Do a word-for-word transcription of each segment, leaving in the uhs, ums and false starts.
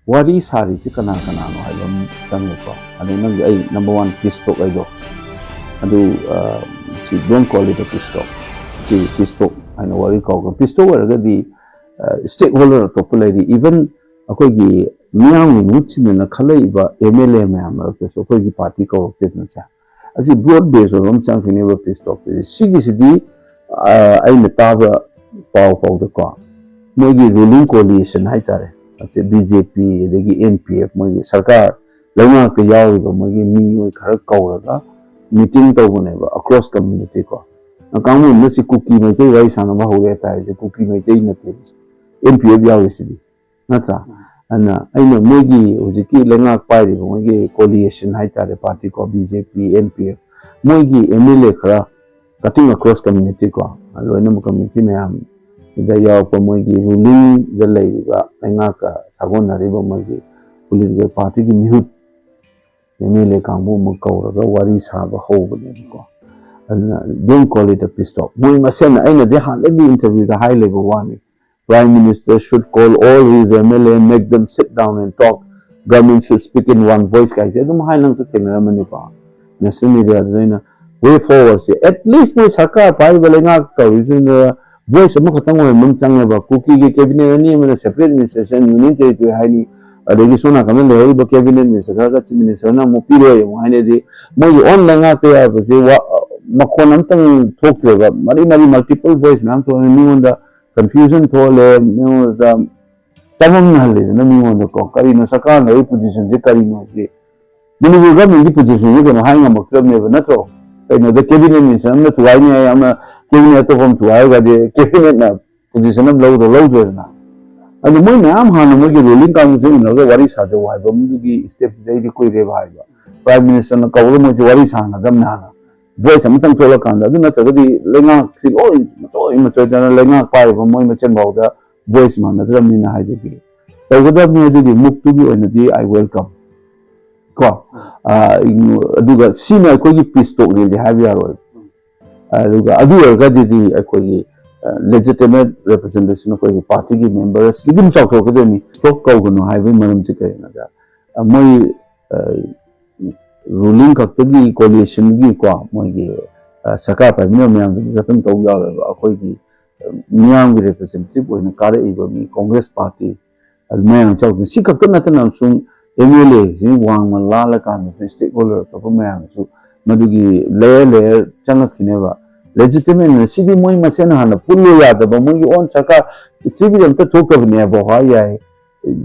ꯋꯥꯔꯤ ꯁꯥꯔꯤꯁꯤ ꯀꯅꯥ ꯀꯅꯥꯅꯣ ꯍꯥꯏꯕ ꯑꯃ ꯆꯪꯉꯦꯀꯣ꯫ ꯑꯗꯩ ꯅꯪꯒꯤ ꯑꯩ number one peace talk ꯑꯩꯗꯣ ꯑꯗꯨ, ꯑ, ꯁꯤ don't call it a peace talk, ꯁꯤ peace talk ꯍꯥꯏꯅ ꯋꯥꯔꯤ ꯀꯧꯕ꯫ Peace talk ꯑꯣꯏꯔꯒꯗꯤ stakeholder ꯑꯇꯣꯞꯄ ꯂꯩꯔꯤ, even ꯑꯩꯈꯣꯏꯒꯤ ꯃꯤꯌꯥꯝꯒꯤ ꯃꯍꯨꯠ ꯁꯤꯟꯗꯅ ꯈꯜꯂꯛꯏꯕ M L A ꯃꯌꯥꯝ ꯃꯔꯛꯇꯁꯨ ꯑꯩꯈꯣꯏꯒꯤ party ꯀꯧꯔꯛꯇꯦꯗꯅ ꯁꯦ꯫ ꯑꯁꯤ broad base ꯑꯣꯏꯕ ꯑꯃ ꯆꯪꯉꯛꯈꯤꯅꯦꯕ peace talk ꯁꯤꯗꯤ꯫ ꯁꯤꯒꯤꯁꯤꯗꯤ, ꯑ, ꯑꯩꯅ ꯇꯥꯕ ꯄꯥꯎ ꯐꯥꯎꯗꯀꯣ, ꯃꯣꯏꯒꯤ ruling coalition ꯍꯥꯏꯇꯥꯔꯦ, ꯑꯁꯤ B J P ꯑꯗꯒꯤ N P F, ꯃꯣꯏꯒꯤ ꯁꯔꯀꯥꯔ ꯂꯩꯉꯥꯛꯇ ꯌꯥꯎꯔꯤꯕ ꯃꯣꯏꯒꯤ ꯃꯤꯑꯣꯏ ꯈꯔ ꯀꯧꯔꯒ meeting ꯇꯧꯕꯅꯦꯕ, across community ꯀꯣ꯫ ꯀꯥꯡꯕꯨ ꯑꯃꯅ ꯁꯤ ꯀꯨꯀꯤ ꯃꯩꯇꯩ ꯋꯥꯔꯤ ꯁꯥꯟꯅꯕ ꯍꯧꯔꯦ ꯍꯥꯏꯇꯥꯔꯦ, ꯁꯤ ꯀꯨꯀꯤ ꯃꯩꯇꯩ ꯅꯠꯇꯦ, N P F ꯌꯥꯎꯔꯤꯁꯤꯗꯤ, ꯅꯠꯇ꯭ꯔꯥ? ꯑꯗꯨꯅ ꯑꯩꯅ ꯃꯣꯏꯒꯤ ꯍꯧꯖꯤꯛꯀꯤ ꯂꯩꯉꯥꯛ ꯄꯥꯏꯔꯤꯕ ꯃꯣꯏꯒꯤ coalition ꯍꯥꯏꯇꯥꯔꯦ, party ꯀꯣ, B J P, N P F, ꯃꯣꯏꯒꯤ M L A ꯈꯔ cutting across community ꯀꯣ, ꯂꯣꯏꯅꯃꯛ community ꯃꯌꯥꯝ ꯗ ꯌꯥꯎꯔꯛꯄ ꯃꯣꯏꯒꯤ ruling ꯗ ꯂꯩꯔꯤꯕ ꯂꯩꯉꯥꯛꯀ ꯁꯥꯒꯣꯟꯅꯔꯤꯕ ꯃꯣꯏꯒꯤ political party ꯒꯤ ꯃꯤꯍꯨꯠ M L A ꯀꯥꯡꯕꯨ ꯑꯃ ꯀꯧꯔꯒ ꯋꯥꯔꯤ ꯁꯥꯕ ꯍꯧꯕꯅꯦꯕꯀꯣ꯫ ꯑꯗꯨꯅ don't call it a peace talk꯫ ꯃꯣꯏ ꯃꯁꯦꯟꯅ ꯑꯩꯅꯗꯤ ꯍꯥꯟꯅꯗꯒꯤ interview ꯗ ꯍꯥꯏ ꯂꯩꯕ ꯋꯥꯅꯤ, "Prime Minister should call all his M L A, make them sit down and talk, government should speak in one voice" ꯀꯥꯏꯁꯦ ꯑꯗꯨꯝ ꯍꯥꯏ, ꯅꯪꯁꯨ ꯊꯦꯡꯅꯔꯝꯃꯅꯤꯀꯣ꯫ National media ꯗ ꯑꯩꯅ way forward say, at least ꯃꯣꯏ ꯁꯔꯀꯥꯔ ꯄꯥꯏꯔꯤꯕ ꯂꯩꯉꯥꯛ ꯇꯧꯔꯤꯁꯤꯡꯗ voice ꯑꯃꯈꯛꯇꯪ ꯑꯣꯏꯍꯟꯕ ꯑꯃ ꯆꯪꯉꯦꯕ꯫ ꯀꯨꯀꯤꯒꯤ cabinet ꯑꯅꯤ ꯑꯃꯅ separate administration, union territory ꯍꯥꯏꯅꯤ, ꯑꯗꯒꯤ ꯁꯣꯝ ꯅꯥꯀꯟꯗ ꯂꯩꯍꯧꯔꯤꯕ cabinet minister ꯈꯔꯒ chief minister ꯅ ꯑꯃꯨꯛ ꯄꯤꯔꯣꯏ ꯑꯃꯨꯛ ꯍꯥꯏꯅꯗꯤ, ꯃꯣꯏꯒꯤ ꯑꯣꯟ ꯂꯩꯉꯥꯛꯇ ꯌꯥꯕꯁꯦ ꯋꯥ-, ꯃꯈꯣꯟ ꯑꯝꯇꯪ ꯊꯣꯛꯇ꯭ꯔꯦꯕ꯫ ꯃꯔꯤ ꯃꯔꯤ multiple voice ꯃꯌꯥꯝ ꯊꯣꯛꯑꯅꯤ, ꯃꯤꯉꯣꯟꯗ confusion ꯊꯣꯛꯍꯜꯂꯦ, ꯃꯤꯉꯣꯟꯗ ꯆꯃꯝꯅꯍꯜꯂꯦꯗꯅ ꯃꯤꯉꯣꯟꯗꯀꯣ꯫ ꯀꯔꯤꯅꯣ ꯁꯔꯀꯥꯔꯅ ꯂꯧꯔꯤ position ꯁꯦ ꯀꯔꯤꯅꯣ ꯁꯤ? ꯃꯅꯤꯄꯨꯔ government ꯀꯤ position ꯁꯦ ꯀꯩꯅꯣ ꯍꯥꯏ ꯉꯝꯃꯛꯇ꯭ꯔꯕꯅꯦꯕ, ꯅꯠꯇ꯭ꯔꯣ? ꯀꯩꯅꯣꯗ cabinet minister ꯑꯃꯅ ꯊꯨꯒꯥꯏꯅꯤ ꯍꯥꯏ, ꯑꯃ cabinet ꯑꯇꯣꯞꯄ ꯑꯃ ꯊꯨꯒꯥꯏ ꯍꯥꯏꯔꯒꯗꯤ cabinet ꯅ position ꯑꯃ ꯂꯧꯗ꯭ꯔꯣ? ꯂꯧꯗ꯭ꯔꯦꯗꯅ꯫ ꯑꯗꯨ ꯃꯣꯏ ꯃꯌꯥꯝ ꯍꯥꯟꯅ ꯃꯣꯏꯒꯤ ruling ꯀꯥꯡꯕꯨꯁꯦ ꯎꯅꯔꯒ ꯋꯥꯔꯤ ꯁꯥꯖꯧ ꯍꯥꯏꯕ ꯑꯃꯗꯨꯒꯤ step ꯁꯤꯗ ꯑꯩꯗꯤ ꯀꯨꯏꯔꯦꯕ ꯍꯥꯏꯕ꯫ Prime minister ꯅ ꯀꯧꯔꯒ ꯃꯣꯏꯁꯦ ꯋꯥꯔꯤ ꯁꯥꯟꯅꯒꯗꯕꯅꯤ ꯍꯥꯟꯅ꯫ Voice ꯑꯃꯇꯪ ꯊꯣꯛꯂꯀꯥꯟꯗ, ꯑꯗꯨ ꯅꯠꯇ꯭ꯔꯒꯗꯤ ꯂꯩꯉꯥꯛꯁꯤ ꯂꯣꯏ ꯃꯆꯣꯏ ꯃꯆꯣꯏꯗꯅ ꯂꯩꯉꯥꯛ ꯄꯥꯏꯔꯤꯕ ꯃꯣꯏ ꯃꯁꯦꯟ ꯐꯥꯎꯗ voice ꯃꯥꯟꯅꯗ꯭ꯔꯕꯅꯤꯅ ꯍꯥꯏꯗꯨꯗꯤ ꯇꯧꯒꯗꯕꯅꯤ꯫ ꯑꯗꯨꯒꯤ ꯃꯨꯛꯇꯨꯒꯤ ꯑꯣꯏꯅꯗꯤ I welcome ꯀꯣ꯫ ꯑ, ꯑꯗꯨꯒ ꯁꯤꯅ ꯑꯩꯈꯣꯏꯒꯤ peace talk ꯅꯦꯗꯤ ꯍꯥꯏꯕ ꯌꯥꯔꯣꯏ꯫ ꯑꯗꯨꯒ ꯑꯗꯨ ꯑꯣꯏꯔꯒꯗꯤ ꯑꯩꯈꯣꯏꯒꯤ ꯂꯦꯖꯤꯇꯤꯃꯦꯠ ꯔꯤꯄ꯭ꯔꯖꯦꯟꯇꯦꯁꯟ ꯑꯩꯈꯣꯏꯒꯤ ꯄꯥꯔꯇꯤꯒꯤ ꯃꯦꯝꯕꯔ ꯑꯁꯤꯗꯤ ꯑꯗꯨꯝ ꯆꯥꯎꯊꯣꯔꯛꯀꯗꯣꯏꯅꯤ꯫ ꯁ꯭ꯇꯣꯛ ꯀꯧꯒꯅꯨ ꯍꯥꯏꯕꯒꯤ ꯃꯔꯝꯁꯤ ꯀꯔꯤꯒꯤꯅꯣꯗ, ꯑ, ꯃꯣꯏ, ꯑ, ꯔꯨꯂꯤꯡ ꯈꯛꯇꯒꯤ ꯀꯣꯂꯤꯁꯟꯒꯤꯀꯣ, ꯃꯣꯏꯒꯤ, ꯑ, ꯁꯔꯀꯥꯔ ꯄꯥꯏꯃꯤꯟꯅꯕ ꯃꯌꯥꯝꯗꯨꯒꯤ ꯈꯛꯇꯪ ꯇꯧ ꯌꯥꯔꯣꯏꯕ꯫ ꯑꯩꯈꯣꯏꯒꯤ, ꯑ, ꯃꯤꯌꯥꯝꯒꯤ ꯔꯤꯄ꯭ꯔꯖꯦꯟꯇꯦꯇꯤꯚ ꯑꯣꯏꯅ ꯀꯥꯔꯛꯏꯕ ꯃꯤ ꯀꯣꯡꯒ꯭ꯔꯦꯁ ꯄꯥꯔꯇꯤ, ꯑꯗꯨ ꯃꯌꯥꯝ ꯆꯥꯎꯗꯅ ꯁꯤ ꯈꯛꯇ ꯅꯠꯇꯅ ꯑꯃꯁꯨꯡ ꯑꯦꯝ ꯑꯦꯜ ꯑꯦꯁꯤ ꯋꯥꯡꯃ ꯂꯥꯜꯂꯀꯥꯟꯗꯁꯨ ꯁ꯭ꯇꯦꯛ ꯍꯣꯜꯗꯔ ꯑꯇꯣꯞꯄ ꯃꯌꯥꯝꯁꯨ ꯃꯗꯨꯒꯤ ꯂꯦꯌꯔ ꯂꯦꯌꯔ ꯆꯪꯉꯛꯈꯤꯅꯦꯕ꯫ ꯂꯦꯖꯤꯇꯤꯃꯦꯠꯅ ꯁꯤꯗꯤ ꯃꯣꯏ ꯃꯁꯦꯟ ꯍꯥꯟꯅ ꯄꯨꯜꯂꯨ ꯌꯥꯗꯕ, ꯃꯣꯏꯒꯤ ꯑꯣꯟ ꯁꯔꯀꯥꯔ ꯄ꯭ꯔꯤꯊꯤꯕꯤꯗ ꯑꯝꯇ ꯊꯣꯛꯇꯕꯅꯦꯕ ꯍꯥꯏ ꯌꯥꯏ꯫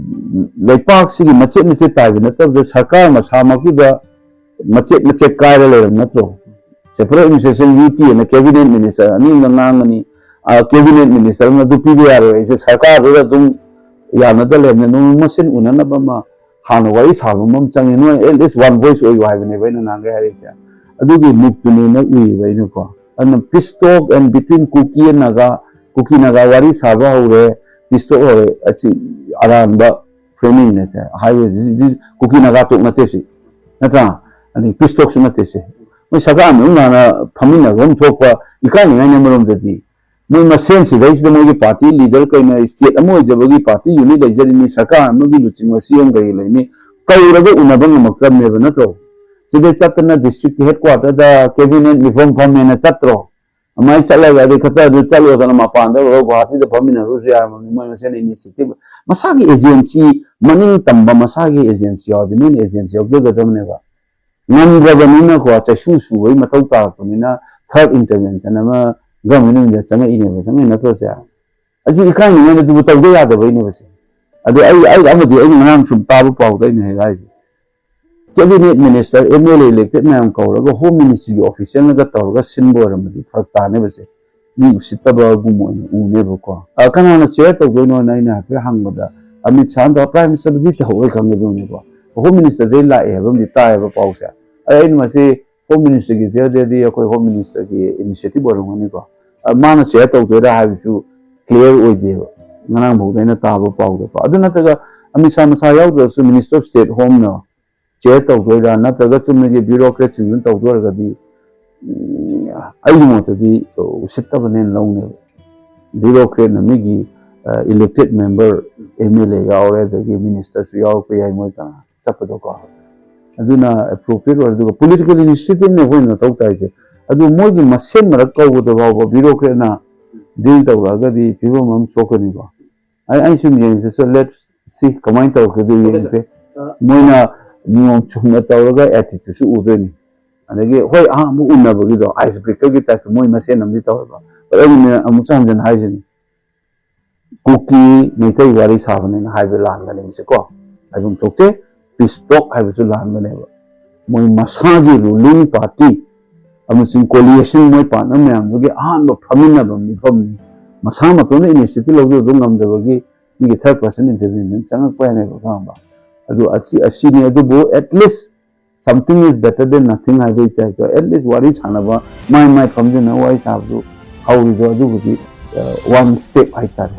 ꯂꯩꯄꯥꯛꯁꯤꯒꯤ ꯃꯆꯦꯠ ꯃꯆꯦꯠ ꯇꯥꯏꯕ ꯅꯠꯇꯕꯗ ꯁꯔꯀꯥꯔ ꯃꯁꯥꯃꯛꯀꯤꯗ ꯃꯆꯦꯠ ꯃꯆꯦꯠ ꯀꯥꯏꯔ ꯂꯩꯔꯕ ꯅꯠꯇ꯭ꯔꯣ? ꯁꯦꯄꯔꯦꯠ ꯑꯦꯗꯃꯤꯅꯤꯁꯇ꯭ꯔꯦꯁꯟ ꯌꯨ ꯇꯤ ꯑꯅ ꯀꯦꯕꯤꯅꯦꯠ ꯃꯤꯅꯤꯁꯇꯔ ꯑꯅꯤ ꯑꯃꯅ ꯉꯥꯡꯒꯅꯤ, ꯀꯦꯕꯤꯅꯦꯠ ꯃꯤꯅꯤꯁꯇꯔ ꯑꯃꯅ ꯑꯗꯨ ꯄꯤꯕ ꯌꯥꯔꯣꯏ, ꯑꯩꯁꯦ ꯁꯔꯀꯥꯔꯗꯨꯗ ꯑꯗꯨꯝ ꯌꯥꯅꯗ ꯂꯩꯔꯕꯅꯤꯅ ꯅꯣꯡꯃ ꯃꯁꯦꯟ ꯎꯅꯅꯕ ꯑꯃ ꯍꯥꯟꯅ ꯋꯥꯔꯤ ꯁꯥꯕ ꯑꯃ ꯆꯪꯉꯦ꯫ ꯅꯣꯏ ꯑꯦꯠ ꯂꯤꯁ ꯋꯥꯟ ꯚꯣꯏꯁ ꯑꯣꯏꯌꯨ ꯍꯥꯏꯕꯅꯦꯕ ꯑꯩꯅ ꯅꯍꯥꯟꯒꯩ ꯍꯥꯏꯔꯛꯏꯁꯦ꯫ ꯑꯗꯨꯒꯤ ꯃꯨꯛꯇꯨꯅꯦꯅ ꯎꯏꯌꯦꯕ ꯑꯩꯅꯀꯣ꯫ ꯑꯗꯨꯅ peace talk and between Kuki and Naga, ꯀꯨꯀꯤ ꯅꯥꯒꯥ ꯋꯥꯔꯤ ꯁꯥꯕ ꯍꯧꯔꯦ, peace talk ꯍꯧꯔꯦ, ꯑꯁꯤ ꯑꯔꯥꯟꯕ ꯐ꯭ꯔꯦꯃꯤꯡꯅꯦ ꯁꯦ꯫ ꯍꯥꯏꯕꯗꯤ ꯀꯨꯀꯤ ꯅꯥꯒꯥ ꯇꯣꯛ ꯅꯠꯇꯦ ꯁꯤ, ꯅꯠꯇ꯭ꯔꯥ? ꯑꯗꯩ peace talkꯁꯨ ꯅꯠꯇꯦ ꯁꯤ꯫ ꯃꯣꯏ ꯁꯔꯀꯥꯔ ꯃꯅꯨꯡ ꯍꯥꯟꯅ ꯐꯝꯃꯤꯟꯅꯕ ꯑꯃ ꯊꯣꯛꯄ ꯏꯀꯥꯏꯅꯤꯡꯉꯥꯏꯅꯦ ꯑꯃꯔꯣꯝꯗꯗꯤ꯫ ꯃꯣꯏ ꯃꯁꯦꯟ ꯁꯤꯗꯩꯁꯤꯗ ꯃꯣꯏꯒꯤ ꯄꯥꯔꯇꯤ ꯂꯤꯗꯔ ꯀꯩꯅ ꯁ꯭ꯇꯦꯠ ꯑꯃ ꯑꯣꯏꯖꯕꯒꯤ ꯄꯥꯔꯇꯤ ꯌꯨꯅꯤꯠ ꯂꯩꯖꯔꯤꯅꯤ, ꯁꯔꯀꯥꯔ ꯑꯃꯒꯤ ꯂꯨꯆꯤꯡꯕ ꯁꯤ ꯑꯦꯝ ꯀꯩ ꯂꯩꯅꯤ, ꯀꯧꯔꯒ ꯎꯅꯕ ꯉꯝꯃꯛꯇꯕꯅꯦꯕ, ꯅꯠꯇ꯭ꯔꯣ? ꯁꯤꯗꯩ ꯆꯠꯇꯅ ꯗꯤꯁꯇ꯭ꯔꯤꯛꯀꯤ ꯍꯦꯗ ꯀ꯭ꯋꯥꯇꯔꯗ ꯀꯦꯕꯤꯅꯦꯠ ꯃꯤꯐꯝ ꯐꯝꯃꯦꯅ ꯆꯠꯇ꯭ꯔꯣ? ꯑꯗꯨꯃꯥꯏꯅ ꯆꯠꯂꯒ ꯑꯗꯩ ꯈꯛꯇ ꯑꯗꯨ ꯆꯠꯂꯨꯔꯗꯅ ꯃꯄꯥꯟꯗ ꯑꯣꯏꯔꯣ ꯒꯨꯋꯥꯍꯥꯇꯤꯗ ꯐꯝꯃꯤꯟꯅꯔꯨꯔꯁꯨ ꯌꯥꯔꯝꯃꯕꯅꯤ꯫ ꯃꯣꯏ ꯃꯁꯦꯟ ꯏꯅꯤꯁꯤꯌꯦꯇꯤꯚ, ꯃꯁꯥꯒꯤ ꯑꯦꯖꯦꯟꯁꯤ, ꯃꯅꯤꯡ ꯇꯝꯕ ꯃꯁꯥꯒꯤ ꯑꯦꯖꯦꯟꯁꯤ ꯌꯥꯎꯔꯗꯤ ꯃꯣꯏꯅ ꯑꯦꯖꯦꯟꯁꯤ ꯌꯥꯎꯖꯒꯗꯕꯅꯦꯕ꯫ ꯉꯝꯗ꯭ꯔꯕꯅꯤꯅꯀꯣ, ꯆꯩꯁꯨ ꯁꯨꯕꯒꯤ ꯃꯊꯧ ꯇꯥꯔꯛꯄꯅꯤꯅ ꯊꯥꯔꯠ ꯏꯟꯇꯔꯚꯦꯟꯁꯟ ꯑꯃ ꯒꯚꯔꯟꯃꯦꯟꯠ ꯑꯣꯐ ꯏꯟꯗꯤꯌꯥ ꯆꯪꯉꯛꯏꯅꯦꯕ, ꯆꯪꯉꯛꯏ ꯅꯠꯇ꯭ꯔꯣ ꯁꯦ? ꯑꯁꯤ ꯏꯀꯥꯏꯅꯤꯡꯉꯥꯏꯅꯦ, ꯑꯗꯨꯕꯨ ꯇꯧꯗ ꯌꯥꯗꯕꯩꯅꯦꯕ ꯁꯦ꯫ ꯑꯗꯨ ꯑꯩ, ꯑꯩ ꯑꯃꯗꯤ ꯑꯩꯅ ꯉꯔꯥꯡ ꯁꯨꯝ ꯇꯥꯕ ꯄꯥꯎꯗ ꯑꯩꯅ ꯍꯦꯛ ꯍꯥꯏꯁꯦ, cabinet minister, M L A elected ꯃꯌꯥꯝ ꯀꯧꯔꯒ ꯍꯣꯝ ꯃꯤꯅꯤꯁꯇ꯭ꯔꯤꯒꯤ ꯑꯣꯐꯤꯁꯤꯌꯦꯜꯅꯒ ꯇꯧꯔꯒ ꯁꯤꯟꯕ ꯑꯣꯏꯔꯝꯃꯗꯤ ꯐꯔꯛ ꯇꯥꯅꯦꯕꯁꯦ꯫ ꯃꯤ ꯎꯁꯤꯠꯇꯕꯒꯨꯝꯕ ꯑꯣꯏꯅ ꯎꯅꯦꯕꯀꯣ꯫ ꯑ, ꯀꯅꯥꯅ ꯆꯤꯌꯔ ꯇꯧꯗꯣꯏꯅꯣꯅ ꯑꯩꯅ ꯍꯥꯏꯐꯦꯠ ꯍꯪꯕꯗ, ꯑꯃꯤꯠ ꯁꯥꯍ ꯅꯠꯇ꯭ꯔꯒ ꯄ꯭ꯔꯥꯏꯝ ꯃꯤꯅꯤꯁꯇꯔꯗꯨꯗꯤ ꯇꯧꯍꯧꯔꯣꯏ ꯈꯪꯒꯗꯧꯅꯤꯀꯣ꯫ ꯍꯣꯝ ꯃꯤꯅꯤꯁꯇꯔꯗꯩ ꯂꯥꯛꯑꯦ ꯍꯥꯏꯕ ꯑꯃꯗꯤ ꯇꯥꯏꯌꯦꯕ ꯄꯥꯎꯁꯦ꯫ ꯑꯗ ꯑꯩꯅ ꯃꯁꯤ ꯍꯣꯝ ꯃꯤꯅꯤꯁꯇꯔꯒꯤ ꯆꯤꯌꯔꯗꯗꯤ ꯑꯩꯈꯣꯏ ꯍꯣꯝ ꯃꯤꯅꯤꯁꯇꯔꯒꯤ ꯏꯅꯤꯁꯤꯌꯦꯇꯤꯚ ꯑꯣꯏꯔꯝꯒꯅꯤꯀꯣ꯫ ꯑ, ꯃꯥꯅ ꯆꯤꯌꯔ ꯇꯧꯗꯣꯏꯔꯥ ꯍꯥꯏꯕꯁꯨ ꯀ꯭ꯂꯤꯌꯥꯔ ꯑꯣꯏꯗꯦꯕ, ꯉꯔꯥꯡ ꯐꯥꯎꯗ ꯑꯩꯅ ꯇꯥꯕ ꯄꯥꯎꯗꯀꯣ꯫ ꯑꯗꯨ ꯅꯠꯇ꯭ꯔꯒ ꯑꯃꯤꯠ ꯁꯥꯍ ꯃꯁꯥ ꯌꯥꯎꯗ꯭ꯔꯁꯨ ꯃꯤꯅꯤꯁꯇꯔ ꯑꯣꯐ ꯁ꯭ꯇꯦꯠ ꯍꯣꯝꯅ ꯆꯤꯌꯔ ꯇꯧꯗꯣꯏꯔꯥ, ꯅꯠꯇ꯭ꯔꯒ ꯆꯨꯝꯅꯒꯤ ꯕ꯭ꯌꯨꯔꯣꯀ꯭ꯔꯦꯠꯁꯤꯡꯗꯨꯅ ꯇꯧꯗꯣꯏꯔꯒꯗꯤ, ꯎꯝ, ꯑꯩꯒꯤ ꯃꯣꯠꯇꯗꯤ ꯎꯁꯤꯠꯇꯕꯅꯦꯅ ꯂꯧꯅꯦꯕ꯫ ꯕ꯭ꯌꯨꯔꯣꯀ꯭ꯔꯦꯠꯅ ꯃꯤꯒꯤ ꯏꯂꯦꯛꯇꯦꯠ ꯃꯦꯝꯕꯔ, ꯑꯦꯝ ꯑꯦꯜ ꯑꯦ ꯌꯥꯎꯔꯦ, ꯑꯗꯒꯤ ꯃꯤꯅꯤꯁꯇꯔꯁꯨ ꯌꯥꯎꯔꯛꯄ ꯌꯥꯏ ꯃꯣꯏ ꯀꯅꯥ ꯆꯠꯄꯗꯣꯀꯣ꯫ ꯑꯗꯨꯅ ꯑꯦꯄ꯭ꯔꯣꯄ꯭ꯔꯤꯌꯦꯠ ꯑꯣꯏꯔꯦ꯫ ꯑꯗꯨꯒ ꯄꯣꯂꯤꯇꯤꯀꯦꯜ ꯏꯅꯤꯁꯤꯌꯦꯇꯤꯚꯅꯦ ꯑꯩꯈꯣꯏꯅ ꯃꯊꯧ ꯇꯥꯏꯁꯦ꯫ ꯑꯗꯨ ꯃꯣꯏꯒꯤ ꯃꯁꯦꯟ ꯃꯔꯛ ꯀꯧꯕꯗ ꯐꯥꯎꯕ ꯕ꯭ꯌꯨꯔꯣꯀ꯭ꯔꯦꯠꯅ ꯗꯤꯜ ꯇꯧꯔꯛꯑꯒꯗꯤ ꯐꯤꯕꯝ ꯑꯃ ꯁꯣꯛꯀꯅꯤꯀꯣ꯫ ꯑꯩ ꯑꯩ ꯁꯨꯝ ꯌꯦꯡꯁꯤ, ꯁꯣ ꯂꯦꯠ ꯁꯤ ꯀꯃꯥꯏꯅ ꯇꯧꯔꯛꯀꯦꯗꯣ ꯌꯦꯡꯁꯦ꯫ ꯃꯣꯏꯅ ꯅꯤꯌꯣꯝ ꯆꯨꯝꯅ ꯇꯧꯔꯒ ꯑꯦꯇꯤꯇ꯭ꯌꯨꯠꯁꯨ ꯎꯗꯣꯏꯅꯤ꯫ ꯑꯗꯒꯤ ꯍꯣꯏ, ꯑꯍꯥꯟꯕ ꯎꯅꯕꯒꯤꯗꯣ ꯑꯥꯏꯁ ꯕ꯭ꯔꯦꯀꯔꯒꯤ ꯇꯥꯏꯞꯇ ꯃꯣꯏ ꯃꯁꯦꯟ ꯑꯃꯗꯤ ꯇꯧꯋꯦꯕ꯫ But ꯑꯩꯅ ꯑꯃꯨꯛꯁꯨ ꯍꯟꯖꯤꯟ ꯍꯥꯏꯁꯤꯅꯤ, ꯀꯨꯀꯤ ꯃꯩꯇꯩ ꯋꯥꯔꯤ ꯁꯥꯕꯅꯦꯅ ꯍꯥꯏꯕ ꯂꯥꯟꯒꯅꯦꯕꯁꯦꯀꯣ, ꯍꯥꯏꯐꯝ ꯊꯣꯛꯇꯦ꯫ ꯄꯤꯁ ꯇꯣꯛ ꯍꯥꯏꯕꯁꯨ ꯂꯥꯟꯒꯅꯦꯕ꯫ ꯃꯣꯏ ꯃꯁꯥꯒꯤ ꯔꯨꯂꯤꯡ ꯄꯥꯔꯇꯤ ꯑꯃꯁꯨꯡ ꯀꯣꯂꯤꯌꯦꯁꯟ ꯃꯣꯏ ꯄꯥꯔꯠꯅꯔ ꯃꯌꯥꯝꯗꯨꯒꯤ ꯑꯍꯥꯟꯕ ꯐꯝꯃꯤꯟꯅꯕ ꯃꯤꯐꯝꯅꯤ꯫ ꯃꯁꯥ ꯃꯇꯣꯟꯗ ꯏꯅꯤꯁꯤꯌꯦꯇꯤꯚ ꯂꯧꯖꯕ ꯉꯝꯗꯕꯒꯤ ꯃꯤꯒꯤ ꯊꯥꯔꯠ ꯄꯥꯔꯁꯟ ꯏꯟꯇꯔꯚꯤꯌꯨꯃꯦꯟ ꯆꯪꯉꯛꯄ ꯍꯥꯏꯅꯦꯕ, ꯈꯪꯉꯕ? ꯑꯗꯨ ꯑꯁꯤ ꯑꯁꯤꯅꯤ꯫ ꯑꯗꯨꯕꯨ at least something is better than nothing ꯍꯥꯏꯕꯒꯤ ꯇꯥꯏꯞꯇ at least ꯋꯥꯔꯤ ꯁꯥꯟꯅꯕ, ꯃꯥꯏ ꯃꯥꯏ ꯐꯝꯖꯤꯟꯅ ꯋꯥꯔꯤ ꯁꯥꯕꯗꯨ ꯍꯧꯔꯤꯗꯣ, ꯑꯗꯨꯕꯨꯗꯤ ꯋꯥꯟ ꯁ꯭ꯇꯦꯞ ꯍꯥꯏꯇꯥꯔꯦ꯫